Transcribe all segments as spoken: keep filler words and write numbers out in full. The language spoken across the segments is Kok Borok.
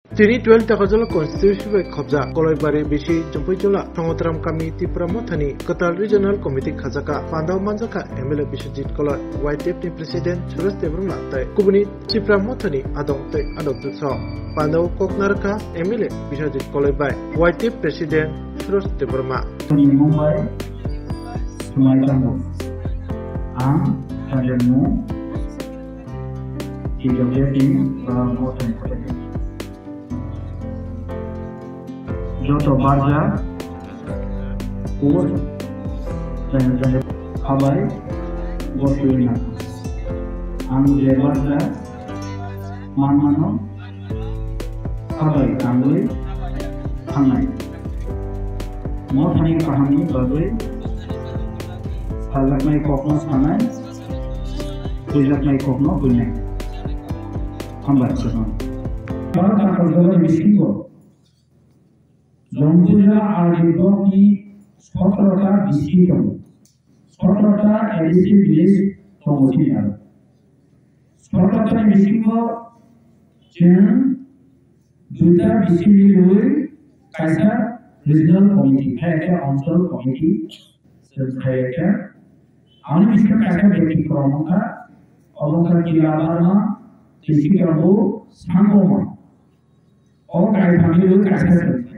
Tini twelve Takarjala constituency bai khobjak Koloibari bisi Jumpuijala Thongotram kami Tipra Mothani kwtal regional committee khajaka. Pandao manjakha M L A Biswajit Koloi, Y T F ni president Suresh Debbarma tei kubuni Tipra Mothani adong tei adong jwksa. Pandao kok narwkha M L A Biswajit Koloi bai Y T F president Suresh Debbarma. Mumbai, Sumai Tambo. Ang Sanjay Mo, T W F team, uh, Mothani. Joto barja, post, jani jani khabai, gotwina. Ang je barja, manmano, khabai, tangwi, thangnai. Mothani kahamni bagwi, saljaknai kokno sanai, buijaknai kokno buinai. Hambai, sir. Bharat Hakorjala bisingo Jompuijala R D block ni sotrota B C tongo. Sotrota A D C village tongo chini aro. Sotrota ni bisingo chwng duita B C miliwi kaisa regional committee, hai khe Anchal committee, Chwng khaikha, ani bisingo kaisa beti kwrwng wngkha, obo wngkha Kila Barma, tei sikhe bo Sangoma. O kaitham ni kaisa chwng khai.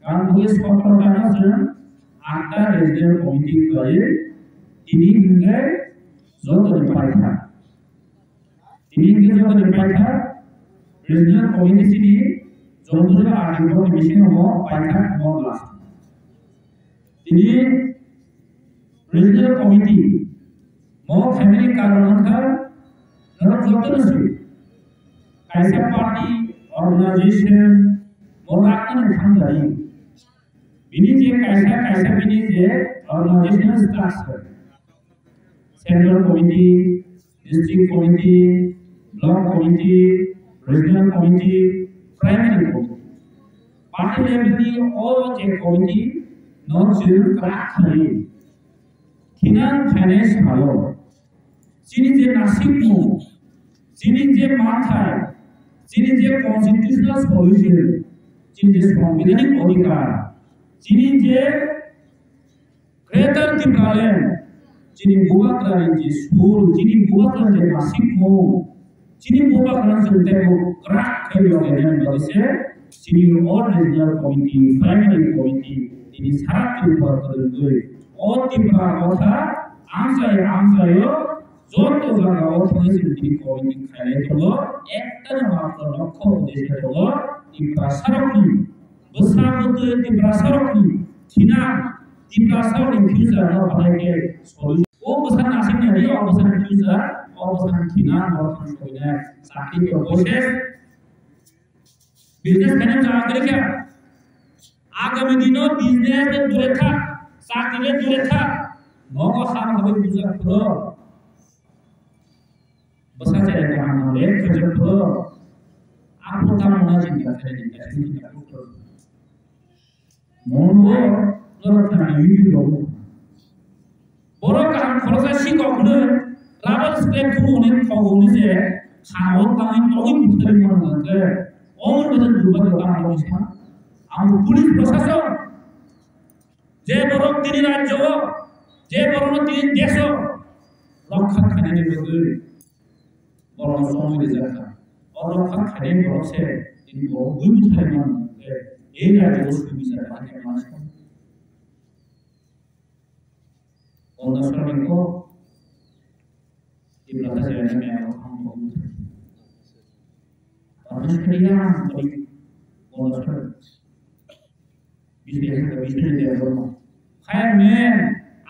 Ang bui sotro gana chwng atta regional committee khlaiwi tini hwnkhe jotoni paikha. Tini hwnkhe jotoni paikha regional committee chini Jompuijala R D block ni bisingo paikha mo last. Tini regional committee mo khaimani karon wngkha norok jotono se kaisa party, organization mo raknani thangjaio. Bini je kaisa kaisa bini je organizational structure, central committee, district committee, block committee, regional committee, primary committee. Party level ni all je committee no chwng kwrak khlaiwi thinang finance halo. Chini je nasikmung, chini je manthai, chini je constitutional solution, chini je sanbidhanik adhikar, chini je Greater Tipraland, chini bubagrani je sur, chini bubagrani je nasikmung, chini bubagrani je teibo kwrak khe loge nani bagwi se chini all regional committee, primary committee, tini sara Tripura kwrwngwi o Tripura motha amchai amchaio joto jagao thangwi chini tini committee khailai tongo, ekta matro lokho uddesho tongo, Tiprasarokni bwsa bwtwi Tiprasarokni thina, Tiprasarokni future no bahai khe solution. O bwsa nasiknani, o bwsani future, o bwsani thina, o thang soinai chakri to process. Business khaina chakri khe. Agami dino business de dure thak, chakri de dure thak. Nogo ham habai puja khoro. Bwsa cherai kaham le khajak phuru. Aphuru tamo na jinta khe jinta khe jinta phuru. Mongo norok thani YouTube rogo. Borok kaham khoroksa sikok hwnwi rubber stamp thumwi hwnwi khogo hwnwi se kha-o tangwi tongwi buthari mano hwnkhe omo bojan jubak rok ang rok sa. Ang police prosason je borok tini rajyo o, je borok tini desh o rokha khainani bagwi borok somoi rijak kha. O rokha khainai borok se tini borok bui bwthai mano hwnkhe ei rajyo o sumi jani khe mano. Onda sora ni kok Ibla ta jaya na me aro kham kham. Parmeshwar ya, sorry. Onda sora. Bisni hai ka bisni de aro. Hai men,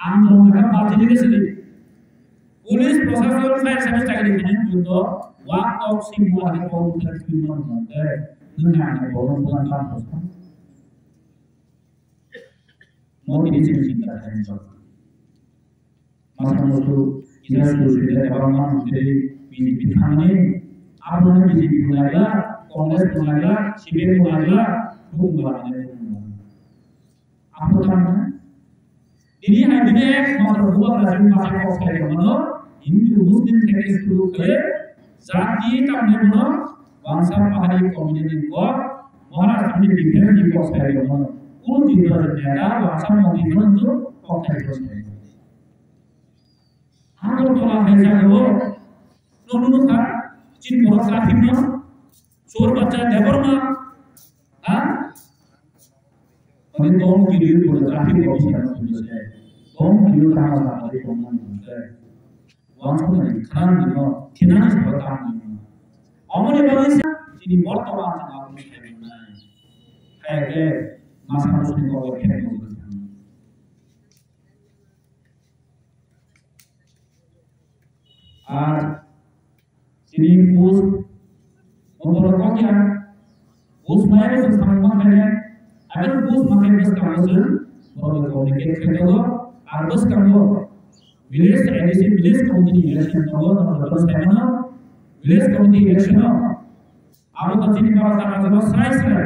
ang dong ka party ni sini. Police prosason fire service chakri khani to wa tok si wa ha ko ta ki man de. Nang na ko ko ta ko. Mo tini chini chinta khainai chwng. Masa musu kisa sudu suida kwbangma mantri B J P thangni, abono B J P bo naila, Congress bo naila, C P M bo naila, bukhung bo naila. Abo thangna. Tini hai bini ek matro bubagra chini bachai kok sai mano, Hindu Muslim theke suru khe, jati tamni bono, Wangsa pahari community ni kok, Maharaj ni defense ni kok sai rok no. Kunu Tripura ni neta, wangsa mantri no tu kok sai rok sai. Agartala hai jaga o, no no no ka, chin borok traffic no, sor bacha Debbarma, ha? Ani tong kiri borok traffic officer no tong kiri tang sa, ani tong no tong sa. Wangsa ni khan ni no, thina ni sa tang ni no. Amoni bagwi sa, chini bortoman sa ma ko sai nai. Hai ke, masa musni ko ke no. Ar chini bus, o borok kok ya, bus mai bus samung ma khainai, agar bus ma khai bus kamo se, borok communicate khai jago, ar bus kamo village A D C, village committee election tongo, norok jotono sai mano, village committee election o abo to chini Bharat Takar Jila srai srai.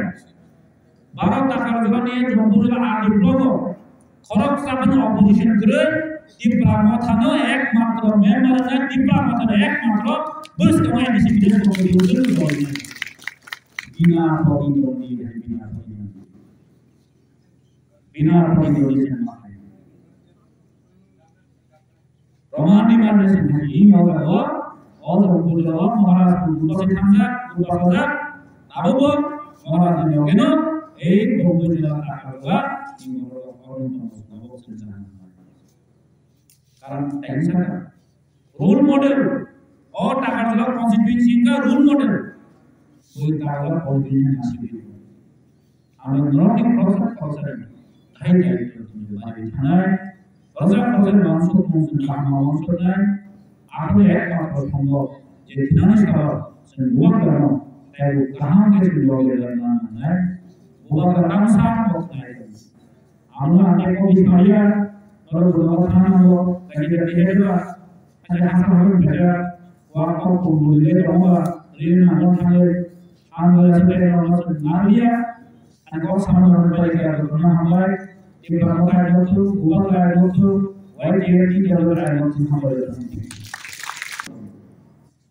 Bharat Takar Jila ni Jampui Jila R D block o khorok sa phano opposition kwrwi, Tipra Motha no ekmatro member na Tipra Motha no ekmatro bwskango A D C village committee o kwrwi. Bina Pogindro ni, bina Pogindro ni. Bina Pogindro ni. Roman ni man ni sini i moga o, o to pujo o Maharaj pujo se thangja, pujo sajak, abo bo Maharaj ni yogeno, ei pujo jila thangja, i moga o, o to pujo se thangja. Karon tei saka role model, o Takarjala constituency ka role model, oi Takarjala constituency nasi. Amo norokni khoroksa khoroksani thai thai bari thanai, khoroksa khoroksani mangso mangso kaham mangso nai, aphuru ek pakha thongo je thinani salo chwng buwak rano tei kaham khe chwng logi rwna nangnai, buwak rok tangsa kok nai. Amo ang tei kok bismaya, norok buwak thana nango, kaki kaki hekla, kaki hasa hasa kaki, wa kok kok buli le tongo, ri nango thangwi, ang wala se pen rok no chwng nang liya. Ani kok samung rok bai khe rok no hambai. Tipra Motha ni rok tu, Bubagra ni rok tu, Y T F ni rok tu hambai.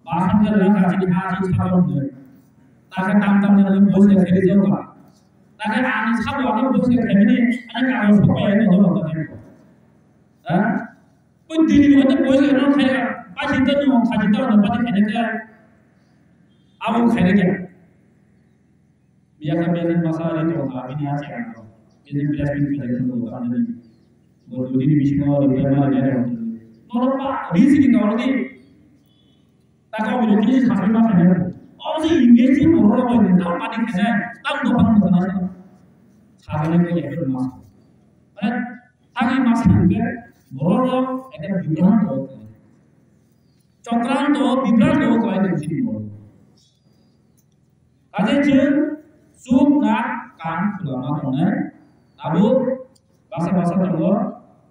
Basang khe rang kachini ha chi sabon de. Ta khe tam tam de boss khe kheri jok ba. Ta khe ani sabon ani boss khe kheri ni ani kagoj kok pai ani jok ta khe. Ha? Pun dini mo ta boss khe no khai ba. Ba chi ta no khai ta no ba khai ne khe. Abo khai ne khe. Biya kha biya masa ri to kha bini ha chang. Bini press meet khai to kha ni. Bo dui din bisingo reply ma ri ya. Noro pa ri sini ka ri. Ta ka bo kini sa ma kha. O si image ni mo ro ko ni ta pa ni kha. Ta do pa mo na. Sa ba ni ko ya ma. Mane ta ni ma sa ni ke mo ro ro eta bibranto. Chokranto bibranto ko ai ni mo. Kaje chwng chuk na kan khulama tongnai, tabuk basa basa tongo,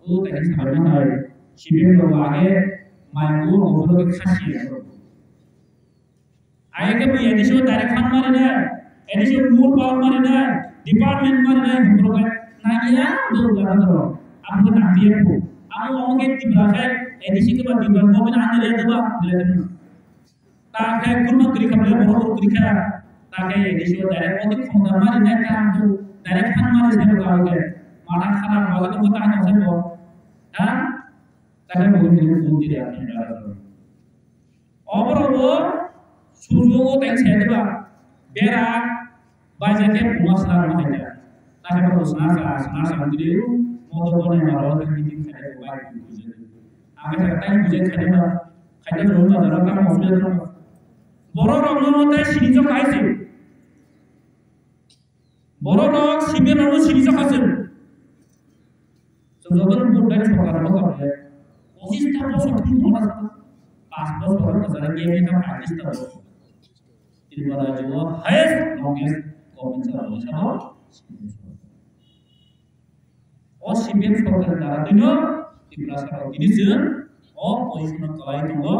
o tei sabai manai, sibir rok age, mai o, o borok khe khasi ya. Ai khe bo A D C o direct fund mari nai, A D C o mur power mari nai, department mari nai, borok khe nang ya, borok khe nang ya, abo nang ya, abo omo khe Tripura khe A D C khe ba Tripura government ang le ba, le. Ta khe kurma kwrwi kha bole borok bo kwrwi kha. Ta khe A D C o direct odi khonda mari nai ta ang tu direct fund mari sai ta khe. Mata khana mala to ta no sai bo. Ha? Ta khe bo ni bo di ya. Oborok bo sujo o tei sai ba. Bera Baija khe puma swnam ma hai ta. Ta khe bo swnam sa, swnam sa mantri u, motor bo nai maro, ta meeting khai ko bai ko bujai. Ang khe ta tai bujai khai ma, khai ta ro ma jara ta mo sujai ro. Borok rok no tai sini jo khai se. Borok rok sibe rok no sini jo khai se. Chwng jotono vote bai sorkar bo kok le, pochis ta bosor thwng thangma sa, panch bosor bo kwchara khe wngkha patis ta bosor. Tripura rajyo o highest longest government chwla wngwi sabo. O C P M sorkar ni dara twino Tripura saka tini chwng o position o kwlai tongo.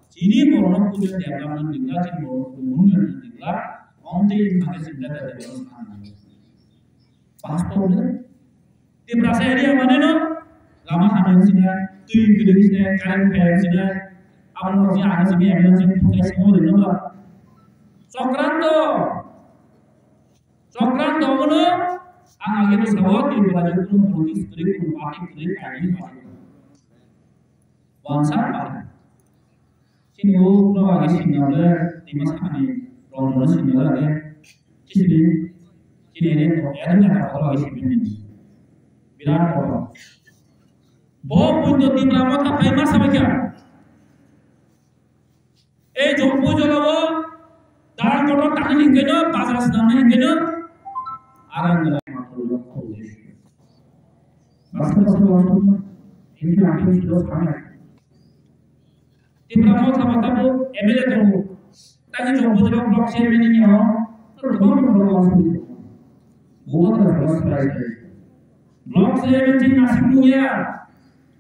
Chini borokno puila development ni bwkha, chini borokno puila unnayonni bwkha, omtwi wngkha khe chini bwkha development. Pastor le Tiprasa area mane no lama hamya sina, twi gede sina, current phai sina, abang no sina, ana sini, ana sini, phai sini, no ba. Chokranto, chokranto mono ang age no sabo Tripura je kuno politics kwrwi, kuno party kwrwi, kaini party kwrwi. Wansa party. Chini o no age sinna le, tima sani rong rong sinna le age. Chini, chini ne to ya na ta ko age sinna ni. Birat ko. Bo punjo Tipra Motha phai ma sabai kya. Ei jokpo jolabo dalan kotor tangni hingkeno, bazar snamni hingkeno, arang nilai mathol lok khol de. Basta basta lok khol de. Ini nanti sudah sama. Tipra Motha Motha bo M L A tongo. Tangni jokpo jolabo block chairman ni yaho. Terus kebang kebang lok khol de. Buat terus terus terus. Block chairman chini nasib muya,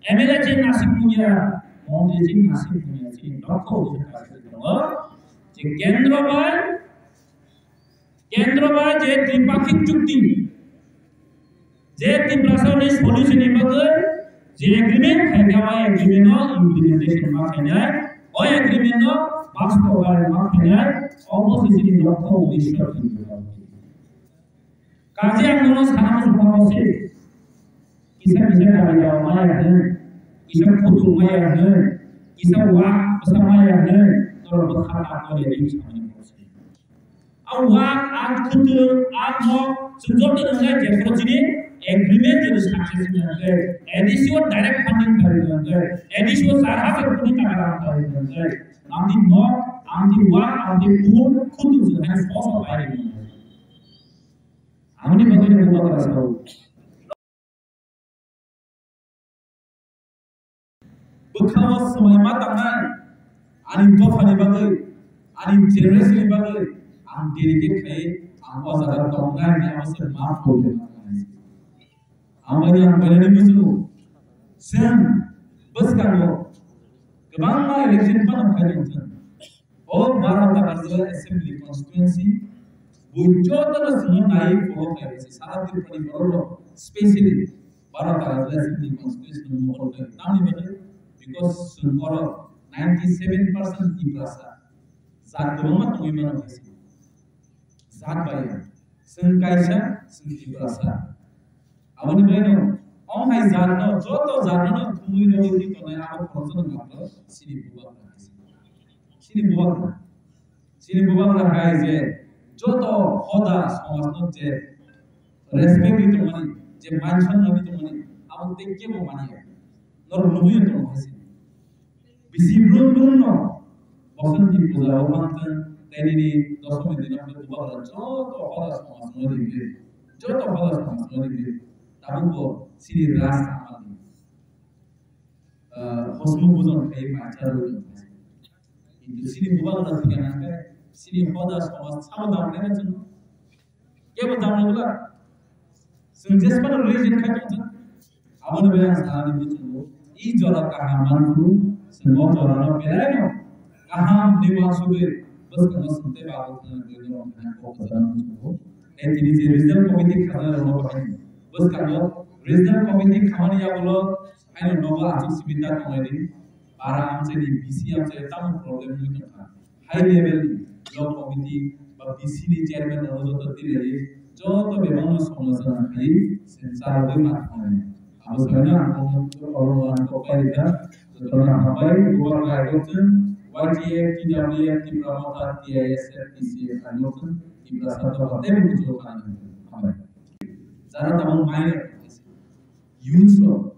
M L A chini nasib muya, montri chini nasib muya, chini dokho ujung kasih tongo. Je kendro bai, kendro bai je tripakhik chukti, je Tiprasa ni solution ni bagwi je agreement khaikha, o agreement no implementation ma khainai, o agreement no bastobayon ma khainai, obo se chini dokho uddesho. Kaje ang nono sana muchung kamo se. Kisa kisa kami dawa maya hwn, kisa khutung maya hwn, kisa wak bwsa maya hwn, norok bwkha ta kore ring samani kose. A wak, a khutung, a nok, chwng joto nwngnai jephuru chini agreement jodi success wngya hwnkhe, A D C o direct funding khlai wngya hwnkhe, A D C o char hajar koti taka rang khlai wngya hwnkhe, amni nok, amni wak, amni phul, khutung chwng hai soso pai ring wngya. Amoni bagwi no bubagra sao. Bwkhao swmai ma tangnai, ani dophani bagwi, ani generation ni bagwi, ang dedicate khai, ang o jaga tongnai hinwi abo se ma problem. Amoni ang belai ni muchungo. Chwng bwskango kwbangma election phano phai tong thung. O Baro Takarjala Assembly Constituency bo jotono chwngno nai follow khlai se sara Tripura ni borok rok, specially Baro Takarjala Assembly Constituency no mokol khlai. Tamni bagwi, because chwng oro ninety seven percent Tiprasa jat kwbangma tongwi mano hai se. Jat bai ya. Chwng kaisa, chwng Tiprasa. Aboni bagwino, o hai jatno, joto jatno thumwi rwgwi tongnai abo khoroksa no matro chini bubagra hai se. Chini bubagra. Chini bubagra hai je, joto hoda somajno je respect ri tongmani, je man somman ri tongmani, abo tei kebo manya. Norok nugwi tongo hai se. Bisi brum brum no Basanti puja o mantwng tei nini dosomi dino hwnkhe bubagra joto hoda somajno ringwi, joto hoda somajno ringwi tabukbo chini raj tangmani, ah, hosmuk bujon khai mancha rwui tongkha. Kintu chini bubagra thwikha hwnkhe chini hoda somaj samo damlaina chwng Kebo tamo bwla. Chwng jesmano religion khai tong thung. Aboni bai ang sanani muchungo. I jora kaham manphuru, chwng o jorano belaino kaham ni uansugwi bwskango chwng tei bagwi thangna bagwi norok kok kwchangma muchungo. Tei tini je regional committee khamnai rokno bahai bwskango regional committee khamani yagulo haino nogo achuk simi ta tongnai di. Bara amchaini B C amchai tamo problem wngwi tongkha. High level ni block committee ba B C ni chairman rok joto twilawi joto bebakno somajana khai se charogwi ma thangmani. Abo saino ang kok kolom ang kok pai rikha. Jotono hambai bubagra airok chwng Y T F, T W F, Tipra Motha, T I S F, T C F airok chwng Tiprasa dopha tei buchuk kha hambai. Jara tabuk minor youth rok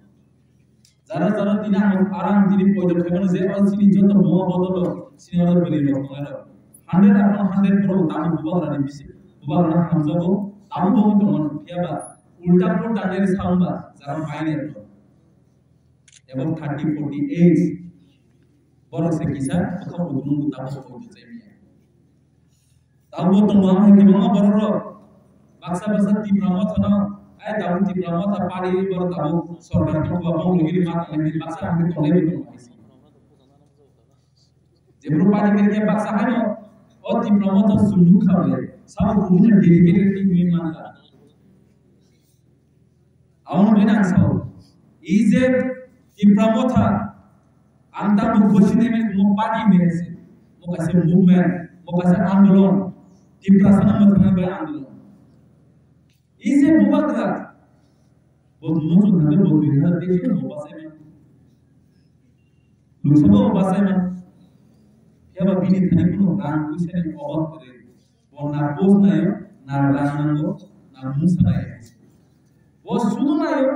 Jara jara tini ang arang tini poito khaimano je o chini joto buma bodolo chini oro bwrwi rok tongnai rok. Hundred upon hundred borok tamo bubagrani bisi, bubagrano hamjago, tamo bo wng tongmano. Phiya ba ulta pul tangnai ni sa wngba jara minor rok. Above thirty, forty age borok se kisa bwkha buthumu tamo poito chai manya. Tabuk tongo ang hai kwbangma borok rok. Baksa baksa Tipra Motha no, ai tabuk Tipra Motha party borok tabuk sorkar tongba bong logi ri ma tongnai baksa ang tongnai bo tongo. Jebro party khe baksa haino o Tipra Motha sumbu khabe sabo kubuni dedicated ni wi manka. Abo no bini ang sao. E J Tipra Motha, ang tabuk bosi nai mani mo party mene se, mo kaisa movement, Bo kaisa andolon, Tiprasano mwthangna bai andolon. Ise bubagra, bo muchung thangwi bo dui hazar teis o bo bachaima. Lok Sabha o bachaima. Phiya ba bini thani kunu rang puisa ni obab kwrwi. Bo na post naio, na rang nango, na mungsa naio. Bo sudu naio,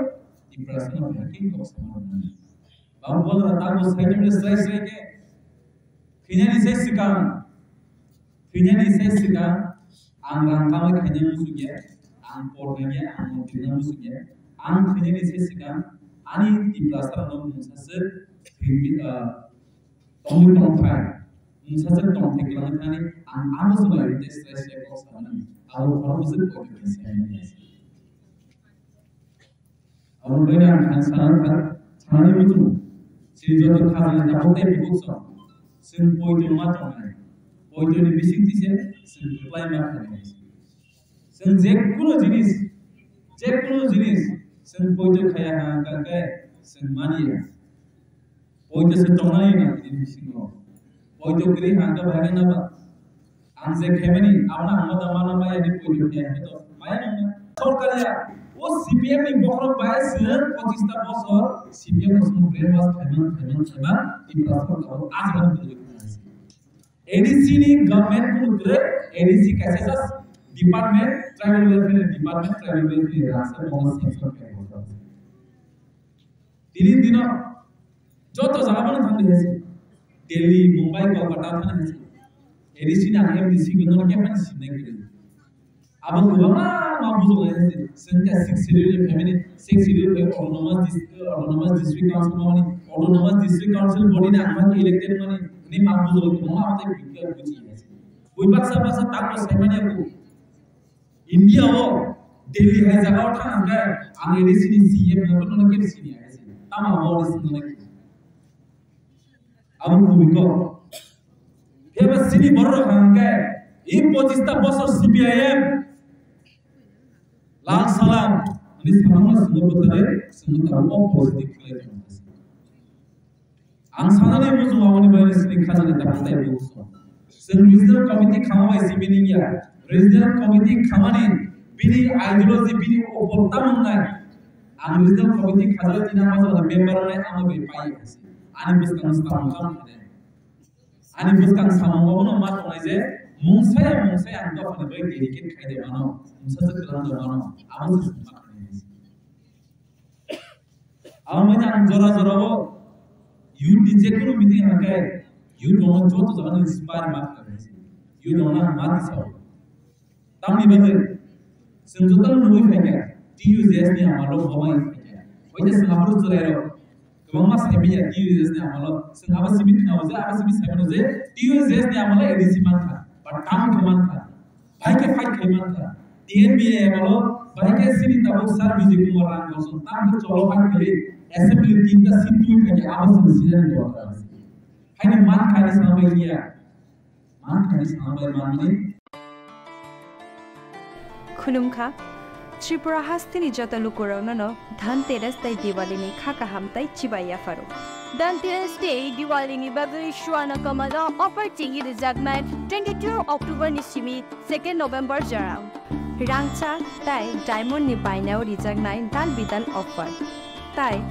Tiprasano bai khe kok sama rwmani. Babu bubagra tabuk sai tongmani srai srai khe. Thwinani se swkang, thwinani se swkang, ang rang kamai khaina muchungya, ang por khaina, ang mantri na muchungya, ang thwinani se swkang, ani Tiprasa rokno mungsa se thwimi, ah, tongwi tongthai, mungsa se tongthai kwlangwi thani, ang amo swmai tei srai srai kok samani, abo khoroknwi se kok khe samani. Abo bai ang khan sana kha, sanani muchung. Chini joto khajani tabuk tei bukuk song. Chwng poito ma tongnai. Poito ni bising tise chwng kwplai ma khainai. Chwng je kuno jinis, je kuno jinis chwng poito khaya ha hwnkha khe chwng mani ya. Poito se tongnai na bini bisingo. Poito kwrwi hangkha bahai na ba. Ang je khaimani, abna ang mata mana maya ni poito khe ang to maya nang. Sorkar ya, o C P M ni bokhorok bai se pochista bosor C P M no song brainwash khaiman, khaiman, khaiman, Tiprasa rok abo ajra ni poito khe. A D C ni government kunu kwrwi, A D C kaisa just department, tribal welfare department, tribal welfare rasa bongo sanction khe. Tini dino joto jaga bono thangwi hesi. Delhi, Mumbai, Kolkata thangwi hesi. A D C na M D C bono khe phani sinai kwrwi. Abo kwbangma ma bujok lai hesi. Sengkha six schedule ni family, six schedule ni autonomous dis-, autonomous district council mani, autonomous district council body na ang elected mani, ni ma bujok kwbangma ma tai bikya buji hesi. Bui baksa baksa takbo saimani aku. India o Delhi hai jaga o thang hwnkhe ang A D C ni C M no bono khe sini hai se. Tamo abo ni sini nai. Abo kubui ko. Phiya ba sini borok rok hwnkhe i pochista bosor C P I M Lal Salam ni samung no swngo bwtharwi swngo tabuk o policy khlai tong. Ang sanani muchung aboni bagwi sini khajani dakhang tai buso. Chwng regional committee khama bai simi ningya. Regional committee khamani bini ideology bini opor tamung nai. Ang regional committee khajak tini ang majak member nai ang bai pai. Ani bwskang samung kam khade. Ani bwskang samung abono ma tongnai je mungsaya mungsaya ang dophani bai dedicate khai de mano. Mungsa se kwlang de mano. Abo se ma khnai. Abo manya ang jora jora o youth ni je kunu meeting hangkai youth rok joto jaga ni inspire ma khlai. Youth rok ang ma tisa o. Tamni bagwi chwng joto no nugwi phaikha T U J S ni amalo boma phaikha. Hoite chwng aphuru chwrai rok kwbangma sai manya T U J S ni amalo chwng abo simi khna o je abo simi sai mano je T U J S ni amalo A D C mankha. But tamo khe mankha. Bahai khe fight khai mankha. T N B A amalo bahai khe sini tabuk sir Vijay Kumar Rang Gosong tam khe cholo fight khai assembly tinta seat twi khai khe abo sini sinani dorkar. Haini mankha ni sambai ya. Mankha ni sambai manmani. Khulumkha. Tripura hasteni joto lukurokno no Dhanteras tei Diwali ni kha kaham tei chibai yapharo. Dhanteras tei Diwali ni bagwi Swarna Kamal o offer chengwi rwjaknai twenty-two October ni simi second November jorao. Rangchak tei diamond ni bainao rijaknai dal bidal offer. Tai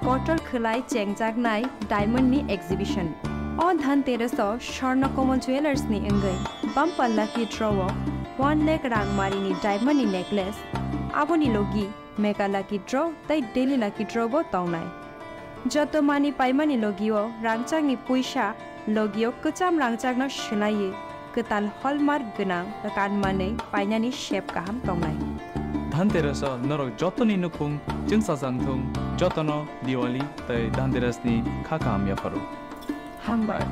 kotor khwlai chengjaknai diamond ni exhibition. O Dhanteras o Swarna Kamal Jewellers ni wngwi bumper lucky draw o one lakh rangmari ni diamond ni necklace, aboni logi Mega Lucky Draw tei Daily Lucky Draw bo tongnai. Joto mani paimani logio rangchakni puisa logio kwcham rangchakno swlaiwi kwtal hallmark gwnang kanmanwi painani sep kaham tongnai. Dhanteras o norok jotoni nukhung chwngsajak thung, jotono Diwali tei Dhanteras ni kha kaham yapharo. Hambai.